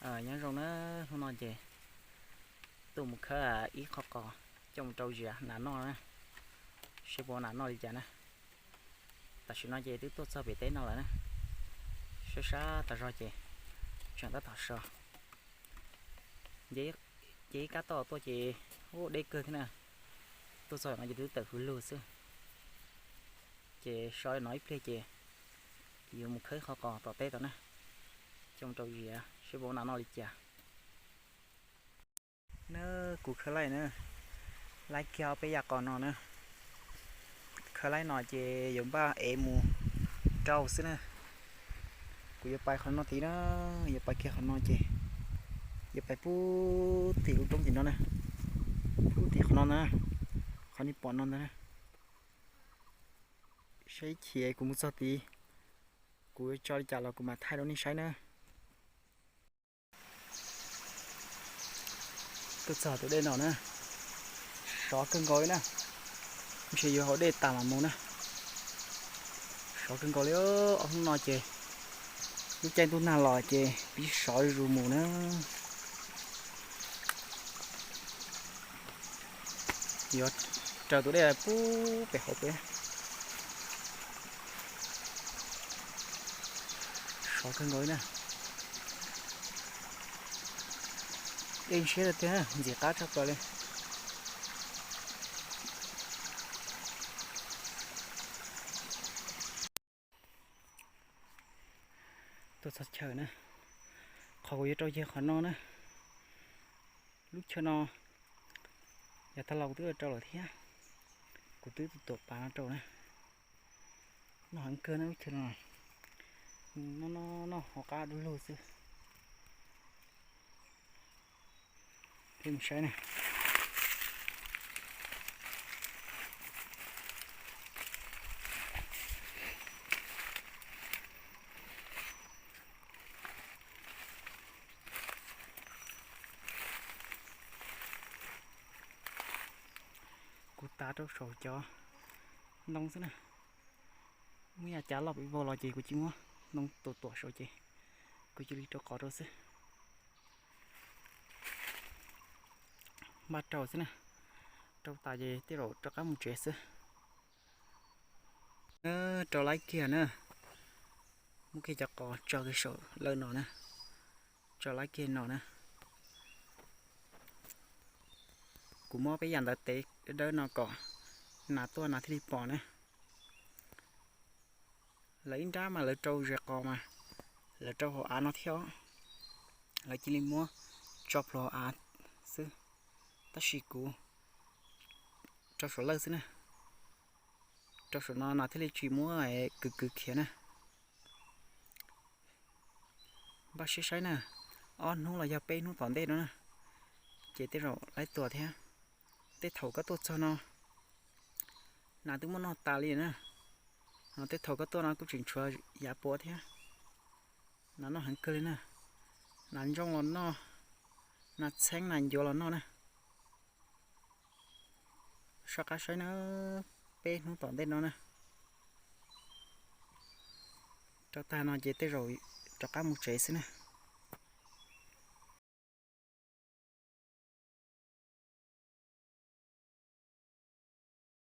Nyob zoo na, hnub no ces tuaj mus khawb ib qho qos coj mus rau ziav nas noj na, seb puas nas noj li cas na. Tam sim no ces twb tuaj txog pem teb no lawm na, sab sab tas zog ces tseem tab tom so. Ces ib kab toj tuaj ces ub deb kawg thiab na, tuaj txog no ces twb tawm hws lug xwb. Ces so no ib pliag ces yuav mus khawb qhov qos tom teb tod na, coj mus rau ziav seb puas nas noj li cas. Na, kuv khawb laij na, laij kiag ob peb yam qos no na. Khawb laij no ces yuav npaj ev mus rau xwb na. Kuv yuav pais qhov no tid na, yuav pais kiag qhov no ces yuav pais pub tim lub roob tim no na, pub tim qhov no ntag, qhov nej pom no ntag na. Saib ib chim kuv mus txog tid, kuv yuav tso li cas los kuv mam thaij rau nej saib na. Tuaj txog tus dej no na, sov kawg nkaus li na, ntshe yuav haus dej tas mam mus na. Sov kawg nkaus li, ob hnub no ces lub caij ntuj nag los ces pib sov zuj zus mus na. Yuav raws tus dej pub pem hauv peb. Sov kawg nkaus li na. Dej ntshiab tiag, ntxim qab tshaj plaws li. Tuaj txog chaw na, qhov kuv yuav rau yog qhov no na. Lub chaw no yav tag los kuv twb rau lawm thiab, kuv twb tuam pas no rau na. Noj heev kawg na lub chaw no, noj noj noj hauv qab du lug xwb. Peb mus saib na. Kuv tav rau saum cov ntoo xwb na. Muaj yam cav loj vau los ces kuv cia muab ntoo tuam tuam saud ces kuv cia li rau qos rau xwb. Npaj rau xwb na, rau tas ces tej zaum rov qab mus tsev xwb. Rau laib kiag na, muab kiag cov qos tso kiag saum lawj no na, tso laib kiag no na. Kuv muab peb yam ntawv tev dawb no kom nas tuaj nas thiaj li pom na. Lawv ib nrab mas lawv rau ze qos mas lawv rau hauv av no thiab, lawv cia li muab tso plhuav hauv av xwb, tab sis kuv rau saum lawj xwb na. Rau saum no nas thiaj li tsis muab kwv kwv khiav na. Npaj siab saib na, ob hnub los yog peb hnub tom ntej no na, ces tej zaum laib tua thiab. Tej thaum koj tuaj txog no, nas twb muab noj tas li na. Tej thaum koj tuaj no kuj tseem tshuav yav puav thiab. Nas noj heev kawg li na, nas ntsooj los noj, nas txheeb nas ncuav los noj na. Soj qab saib na, peb hnub tom ntej no na, rau tag no ces tej zaum rov qab mus tsev xwb na.